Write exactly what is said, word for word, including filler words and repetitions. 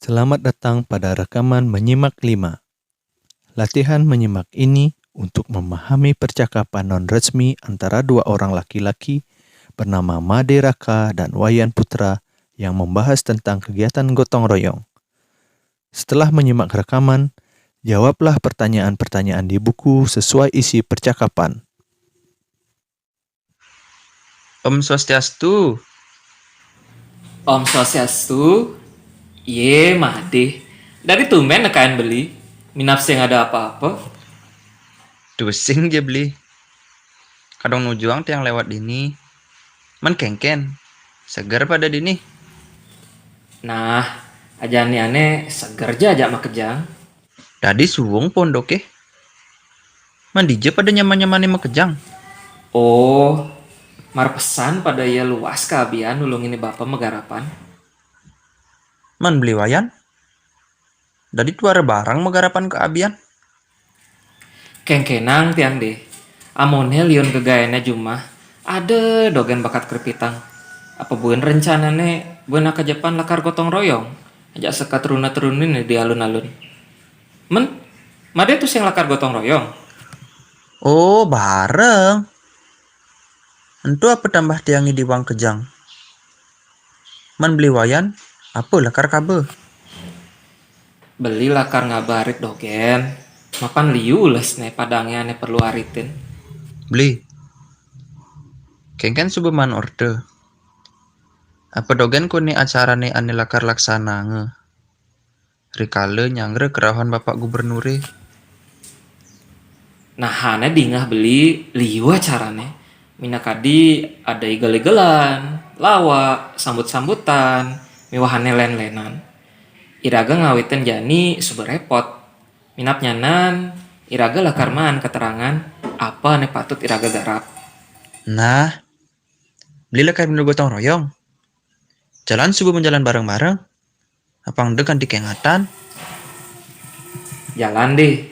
Selamat datang pada rekaman menyimak lima. Latihan menyimak ini untuk memahami percakapan non-resmi antara dua orang laki-laki bernama Made Raka dan Wayan Putra yang membahas tentang kegiatan gotong royong. Setelah menyimak rekaman, jawablah pertanyaan-pertanyaan di buku sesuai isi percakapan. Om Swastiastu. Om Swastiastu. Ye, Made. Dari tumben nekain beli. Minab sing ada apa-apa. Tusing ja beli. Kadung nujuang tiang lewat dini. Man kengken. Seger pada dini. Nah, aja ane-ane seger ja ajak makejang. Dadi suwung pondoke. Man dija pada nyaman-nyamane makejang. Oh, mar pesan pada ya luas ka abian nulungin bapa magarapan. Man beli Wayan. Dadi tuara barang magarapan ka abian. Kengkenang tiang deh. Amone liun gegaene jumah. Ada dogen bakat krepitang. Apa buin rencanane buin akajepan lakar gotong royong. Ajak sekat runa-terunine di alun-alun. Men, Made tusing lakar gotong royong. Oh, bareng. Ento apa tambah tiange diwang kejang. Man beli Wayan, apa lakar kaba? Beli lakar ngaba arit dogen. Mapan liu lesne padange ane perlu aritin. Beli. Kengken suba maan order. Apa dogen kone acarane ane lakar laksananga? Rikala nyanggra kerauhan Bapak Gubernure. Nah, ane dingeh beli liu acarane. Minakadi ada igel-igelan, lawak, sambut-sambutan, miwahane len-lenan. Iraga ngawitin jani suba repot. Minab nyanan, iraga lakar maan keterangan apa ane patut iraga garap. Nah, beli lakar milu gotong royong. Jalan suba menjalan bareng-bareng. Apang da kanti kengatan? Jalan deh.